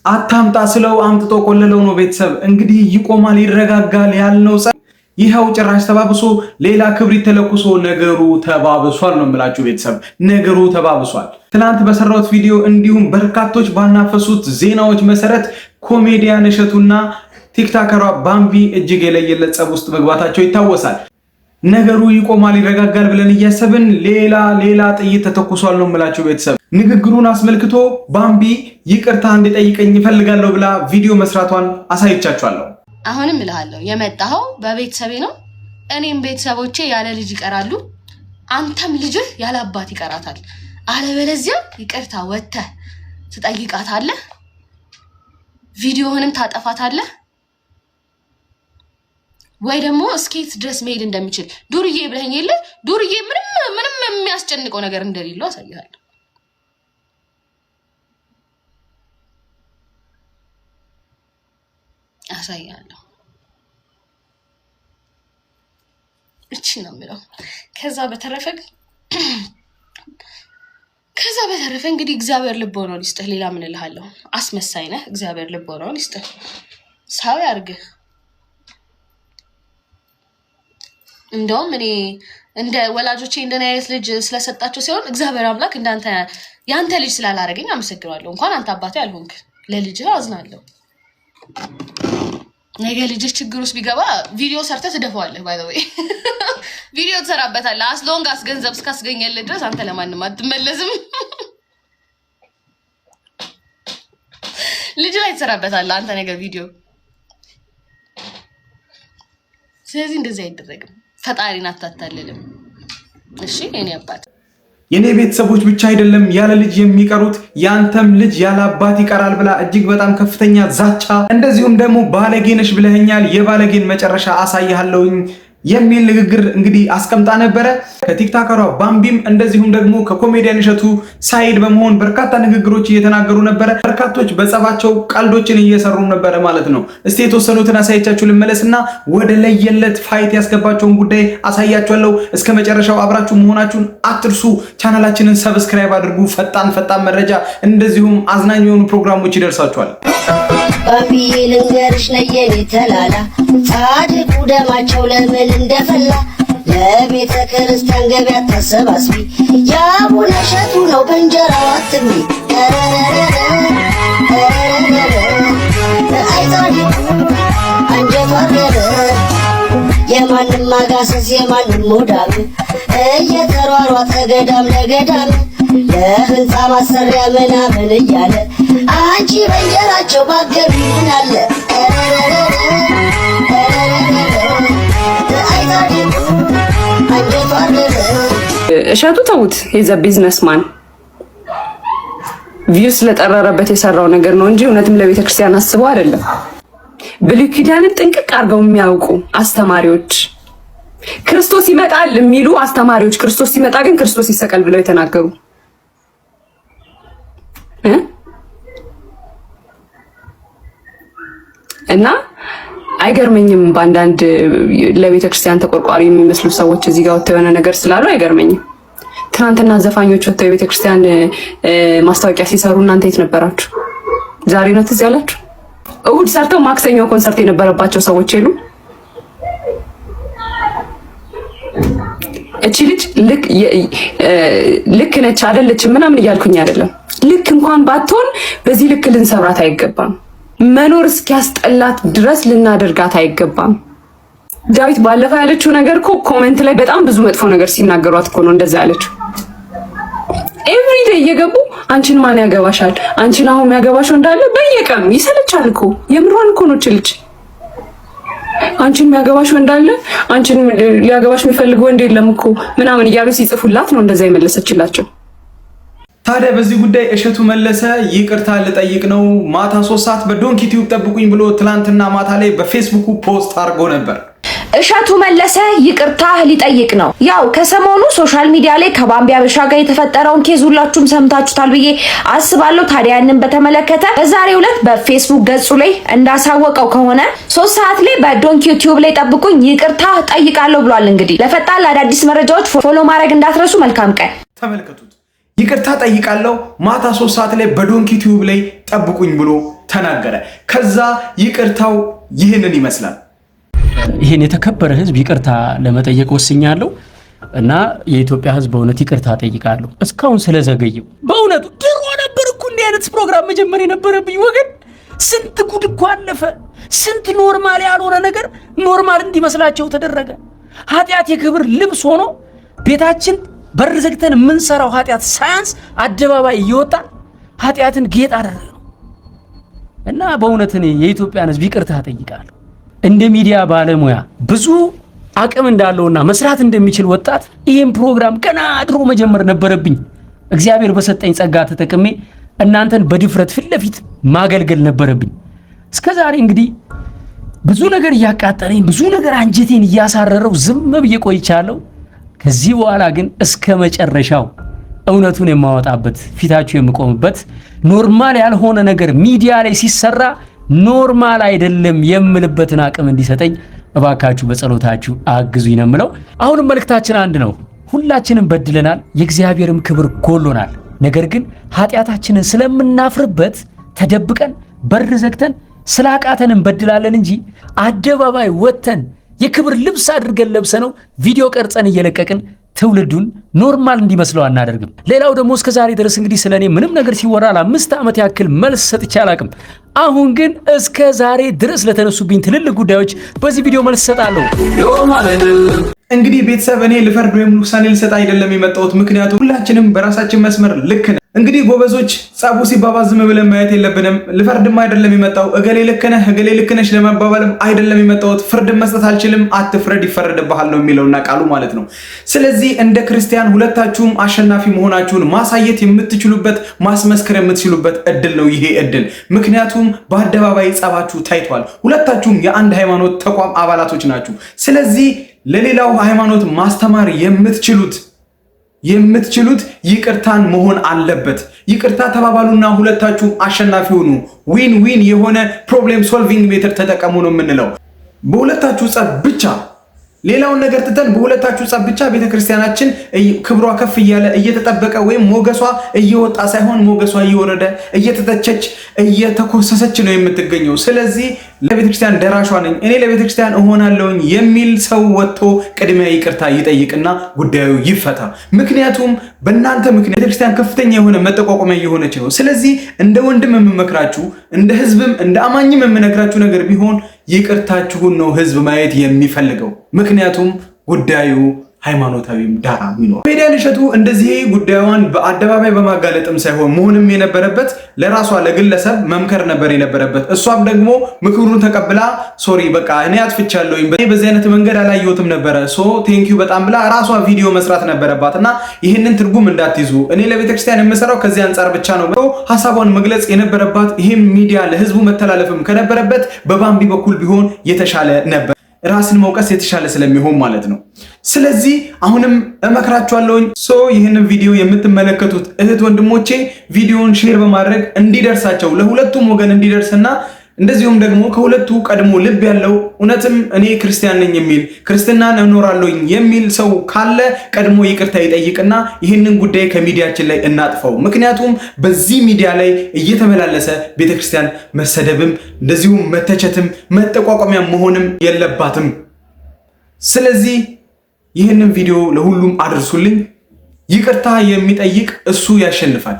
አታምጣ ስለው አምጥቶ ቆለለው ነው። ቤተሰብ እንግዲህ ይቆማል ይረጋጋል ያልነው ይኸው ጭራሽ ተባብሶ ሌላ ክብሪት ተለኩሶ ነገሩ ተባብሷል ነው የምላችሁ ቤተሰብ፣ ነገሩ ተባብሷል። ትናንት በሰራሁት ቪዲዮ እንዲሁም በርካቶች ባናፈሱት ዜናዎች መሰረት ኮሜዲያን እሸቱና ቲክታከሯ ባምቢ እጅግ የለየለት ጸብ ውስጥ መግባታቸው ይታወሳል። ነገሩ ይቆማል ይረጋጋል ብለን እያሰብን ሌላ ሌላ ጥይት ተተኩሷል ነው የምላችሁ ቤተሰብ። ንግግሩን አስመልክቶ ባምቢ ይቅርታ እንዲጠይቀኝ እፈልጋለሁ ብላ ቪዲዮ መስራቷን አሳይቻችኋለሁ። አሁንም እልሃለሁ የመጣኸው በቤተሰቤ ነው። እኔም ቤተሰቦቼ ያለ ልጅ ይቀራሉ፣ አንተም ልጅህ ያለ አባት ይቀራታል። አለበለዚያ ይቅርታ ወጥተህ ትጠይቃታለህ፣ ቪዲዮህንም ታጠፋታለህ፣ ወይ ደግሞ እስኬት ድረስ መሄድ እንደሚችል ዱርዬ ብለኸኝ የለ ዱርዬ ምንም ምንም የሚያስጨንቀው ነገር እንደሌለው አሳይሃለሁ። አሳያለሁ። እቺ ነው የምለው። ከዛ በተረፈ እንግዲህ እግዚአብሔር ልቦናውን ይስጥህ። ሌላ ምን እልሃለሁ? አስመሳይ ነህ። እግዚአብሔር ልቦናውን ይስጥህ፣ ሰው ያርግህ። እንደውም እኔ እንደ ወላጆቼ እንደኔ አይነት ልጅ ስለሰጣቸው ሲሆን እግዚአብሔር አምላክ እንዳንተ የአንተ ልጅ ስላላረገኝ አመሰግናለሁ። እንኳን አንተ አባቴ አልሆንክ፣ ለልጅህ አዝናለሁ። ነገ ልጅህ ችግር ውስጥ ቢገባ ቪዲዮ ሰርተህ ትደፈዋለህ። By the way ቪዲዮ ትሰራበታለህ። As long as ገንዘብ እስካስገኘልህ ድረስ አንተ ለማንም አትመለስም። ልጅ ላይ ትሰራበታለህ አንተ ነገር ቪዲዮ። ስለዚህ እንደዚህ አይደረግም። ፈጣሪን አታታልልም። እሺ የኔ አባት። የኔ ቤተሰቦች ብቻ አይደለም ያለ ልጅ የሚቀሩት፣ ያንተም ልጅ ያለ አባት ይቀራል ብላ እጅግ በጣም ከፍተኛ ዛቻ፣ እንደዚሁም ደግሞ ባለጌ ነሽ ብለኸኛል፣ የባለጌን መጨረሻ አሳይሃለሁኝ የሚል ንግግር እንግዲህ አስቀምጣ ነበረ። ከቲክታከሯ ባምቢም እንደዚሁም ደግሞ ከኮሜዲያን እሸቱ side በመሆን በርካታ ንግግሮች እየተናገሩ ነበረ። በርካቶች በጸባቸው ቀልዶችን እየሰሩ ነበረ ማለት ነው። እስቲ የተወሰኑትን አሳይቻችሁ ልመለስና ወደ ለየለት fight ያስገባቸውን ጉዳይ አሳያችኋለሁ። እስከ መጨረሻው አብራችሁ መሆናችሁን አትርሱ። ቻናላችንን subscribe አድርጉ። ፈጣን ፈጣን መረጃ እንደዚሁም አዝናኝ የሆኑ ፕሮግራሞች ይደርሳችኋል። ባምቢዬ ልንገርሽ ነየኔ ተላላ፣ ጻድቁ ደማቸው ለምን እንደፈላ፣ ለቤተ ክርስቲያን ገቢያ ታሰባስቢ፣ የአቡነ እሸቱ ነው በእንጀራው አትብሊ። አይ ጻድቁ አንጀቷ አረረ፣ የማንም አጋሰስ የማንም ሞዳም እየተሯሯጠ ገዳም ለገዳም ለህንፃ ማሰሪያ ምናምን እያለ፣ አንቺ በእንጀራቸው ባገቢ ምን አለ? አይ ጻድቁ አንጀቷ አረረ። እሸቱ ተዉት፣ he's a businessman፣ view ስለጠረረበት የሰራው ነገር ነው እንጂ እውነትም ለቤተ ክርስቲያን አስበው አይደለም። ብሉይ ኪዳንን ጥንቅቅ አድርገው የሚያውቁ አስተማሪዎች፣ ክርስቶስ ይመጣል የሚሉ አስተማሪዎች፣ ክርስቶስ ሲመጣ ግን ክርስቶስ ይሰቀል ብለው የተናገሩ እ እና አይገርመኝም። በአንዳንድ ለቤተ ክርስቲያን ተቆርቋሪ የሚመስሉ ሰዎች እዚህ ጋር ወጥተው የሆነ ነገር ስላሉ አይገርመኝም። ትናንትና ዘፋኞች ወጥተው የቤተ ክርስቲያን ማስታወቂያ ሲሰሩ እናንተ የት ነበራችሁ? ዛሬ ነው ትዝ ያላችሁ? እሁድ ሰርተው ማክሰኞ ኮንሰርት የነበረባቸው ሰዎች የሉ? እቺ ልጅ ልክ ነች አይደለችም ምናምን እያልኩኝ አይደለም። ልክ እንኳን ባትሆን በዚህ ልክ ልንሰብራት አይገባም። መኖር እስኪያስጠላት ድረስ ልናደርጋት አይገባም። ዳዊት ባለፈው ያለችው ነገር እኮ comment ላይ በጣም ብዙ መጥፎ ነገር ሲናገሯት እኮ ነው እንደዛ ያለችው። Everyday እየገቡ አንቺን ማን ያገባሻል? አንቺን አሁን የሚያገባሽው እንዳለ በየቀኑ ይሰለቻል እኮ፣ የምሯን እኮ ነው ልጅ። አንቺን የሚያገባሽ ወንድ አለ፣ አንቺን ሊያገባሽ የሚፈልግ ወንድ የለም እኮ ምናምን እያሉ ሲጽፉላት ነው እንደዛ የመለሰችላቸው። ታዲያ በዚህ ጉዳይ እሸቱ መለሰ ይቅርታ ልጠይቅ ነው፣ ማታ 3 ሰዓት በዶንኪ ቲዩብ ጠብቁኝ ብሎ ትላንትና ማታ ላይ በፌስቡኩ post አድርጎ ነበር። እሸቱ መለሰ ይቅርታ ሊጠይቅ ነው። ያው ከሰሞኑ social media ላይ ከባምቢ አበሻ ጋር የተፈጠረውን case ሁላችሁም ሰምታችሁታል ብዬ አስባለሁ። ታዲያ ያንን በተመለከተ በዛሬው ዕለት በፌስቡክ ገጹ ላይ እንዳሳወቀው ከሆነ 3 ሰዓት ላይ በዶንኪ ቲዩብ ላይ ጠብቁኝ፣ ይቅርታ ጠይቃለሁ ብሏል። እንግዲህ ለፈጣን ለአዳዲስ መረጃዎች follow ማድረግ እንዳትረሱ። መልካም ቀን። ተመልከቱት። ይቅርታ ጠይቃለሁ፣ ማታ 3 ሰዓት ላይ በዶንኪ ቲዩብ ላይ ጠብቁኝ ብሎ ተናገረ። ከዛ ይቅርታው ይህንን ይመስላል። ይህን የተከበረ ህዝብ ይቅርታ ለመጠየቅ ወስኛለሁ እና የኢትዮጵያ ህዝብ በእውነት ይቅርታ ጠይቃለሁ። እስካሁን ስለዘገየው በእውነቱ ድሮ ነበር እኮ እንዲህ አይነት ፕሮግራም መጀመር የነበረብኝ ወገን። ስንት ጉድ እኮ አለፈ። ስንት normal ያልሆነ ነገር normal እንዲመስላቸው ተደረገ። ኃጢአት የክብር ልብስ ሆኖ ቤታችን በር ዘግተን የምንሰራው ኃጢአት ሳያንስ አደባባይ እየወጣን ኃጢአትን ጌጥ አደረግነው እና በእውነት እኔ የኢትዮጵያን ህዝብ ይቅርታ ጠይቃለሁ። እንደ ሚዲያ ባለሙያ ብዙ አቅም እንዳለውና መስራት እንደሚችል ወጣት ይህን ፕሮግራም ገና ድሮ መጀመር ነበረብኝ። እግዚአብሔር በሰጠኝ ጸጋ ተጠቅሜ እናንተን በድፍረት ፊት ለፊት ማገልገል ነበረብኝ። እስከ ዛሬ እንግዲህ ብዙ ነገር እያቃጠለኝ፣ ብዙ ነገር አንጀቴን እያሳረረው ዝም ብዬ ቆይቻለሁ። ከዚህ በኋላ ግን እስከ መጨረሻው እውነቱን የማወጣበት፣ ፊታችሁ የምቆምበት፣ normal ያልሆነ ነገር ሚዲያ ላይ ሲሰራ normal አይደለም የምልበትን አቅም እንዲሰጠኝ እባካችሁ በጸሎታችሁ አግዙኝ ነው የምለው። አሁንም መልእክታችን አንድ ነው። ሁላችንም በድለናል፣ የእግዚአብሔርም ክብር ጎሎናል። ነገር ግን ኃጢአታችንን ስለምናፍርበት ተደብቀን በር ዘግተን ስላቃተን እንበድላለን እንጂ አደባባይ ወጥተን የክብር ልብስ አድርገን ለብሰነው ቪዲዮ ቀርጸን እየለቀቅን ትውልዱን normal እንዲመስለው አናደርግም። ሌላው ደግሞ እስከ ዛሬ ድረስ እንግዲህ ስለ እኔ ምንም ነገር ሲወራ ለ5 ዓመት ያክል መልስ ሰጥቼ አላቅም። አሁን ግን እስከ ዛሬ ድረስ ለተነሱብኝ ትልልቅ ጉዳዮች በዚህ ቪዲዮ መልስ እሰጣለሁ። እንግዲህ ቤተሰብ፣ እኔ ልፈርድ ወይም ውሳኔ ልሰጥ አይደለም የመጣሁት። ምክንያቱም ሁላችንም በራሳችን መስመር ልክ ነን። እንግዲህ ጎበዞች፣ ጸቡ ሲባባስ ዝም ብለን ማየት የለብንም። ልፈርድም አይደለም የመጣው፣ እገሌ ልክ ነህ፣ እገሌ ልክ ነሽ ለመባባልም አይደለም የመጣሁት። ፍርድን መስጠት አልችልም። አትፍረድ ይፈረድብሃል ነው የሚለውና ቃሉ ማለት ነው። ስለዚህ እንደ ክርስቲያን ሁለታችሁም አሸናፊ መሆናችሁን ማሳየት የምትችሉበት፣ ማስመስከር የምትችሉበት እድል ነው ይሄ እድል። ምክንያቱም በአደባባይ ጸባችሁ ታይቷል። ሁለታችሁም የአንድ ሃይማኖት ተቋም አባላቶች ናችሁ። ስለዚህ ለሌላው ሃይማኖት ማስተማር የምትችሉት ይቅርታን መሆን አለበት። ይቅርታ ተባባሉና ሁለታችሁም አሸናፊ ሁኑ። Win win የሆነ problem solving method ተጠቀሙ ነው የምንለው። በሁለታችሁ ጸብ ብቻ፣ ሌላውን ነገር ትተን፣ በሁለታችሁ ጸብ ብቻ ቤተክርስቲያናችን ክብሯ ከፍ እያለ እየተጠበቀ ወይም ሞገሷ እየወጣ ሳይሆን ሞገሷ እየወረደ፣ እየተተቸች፣ እየተኮሰሰች ነው የምትገኘው። ስለዚህ ለቤተክርስቲያን ደራሿ ነኝ፣ እኔ ለቤተክርስቲያን እሆናለሁኝ የሚል ሰው ወጥቶ ቅድሚያ ይቅርታ ይጠይቅና ጉዳዩ ይፈታ። ምክንያቱም በእናንተ ምክንያት ቤተክርስቲያን ከፍተኛ የሆነ መጠቋቆሚያ እየሆነች ነው። ስለዚህ እንደ ወንድም የምመክራችሁ፣ እንደ ህዝብም እንደ አማኝም የምነግራችሁ ነገር ቢሆን ይቅርታችሁን ነው ህዝብ ማየት የሚፈልገው። ምክንያቱም ጉዳዩ ሃይማኖታዊም ዳራ ይኖር። ኮሜዲያን እሸቱ እንደዚህ ጉዳዩን በአደባባይ በማጋለጥም ሳይሆን መሆንም የነበረበት ለራሷ ለግለሰብ መምከር ነበር የነበረበት። እሷም ደግሞ ምክሩን ተቀብላ sorry፣ በቃ እኔ አጥፍቻለሁኝ፣ በዚህ አይነት መንገድ አላየሁትም ነበረ፣ so thank you በጣም ብላ ራሷ ቪዲዮ መስራት ነበረባት። እና ይህንን ትርጉም እንዳትይዙ፣ እኔ ለቤተክርስቲያን የምሰራው ከዚህ አንጻር ብቻ ነው ሀሳቧን መግለጽ የነበረባት። ይህም ሚዲያ ለህዝቡ መተላለፍም ከነበረበት በባምቢ በኩል ቢሆን የተሻለ ነበር። ራስን መውቀስ የተሻለ ስለሚሆን ማለት ነው። ስለዚህ አሁንም እመክራችኋለሁኝ። So ይህንን ቪዲዮ የምትመለከቱት እህት ወንድሞቼ ቪዲዮውን share በማድረግ እንዲደርሳቸው፣ ለሁለቱም ወገን እንዲደርስና እንደዚሁም ደግሞ ከሁለቱ ቀድሞ ልብ ያለው፣ እውነትም እኔ ክርስቲያን ነኝ የሚል፣ ክርስትናን እኖራለሁኝ የሚል ሰው ካለ ቀድሞ ይቅርታ ይጠይቅና ይህንን ጉዳይ ከሚዲያችን ላይ እናጥፈው። ምክንያቱም በዚህ ሚዲያ ላይ እየተመላለሰ ቤተክርስቲያን መሰደብም እንደዚሁም መተቸትም መጠቋቋሚያ መሆንም የለባትም። ስለዚህ ይህንን ቪዲዮ ለሁሉም አድርሱልኝ። ይቅርታ የሚጠይቅ እሱ ያሸንፋል።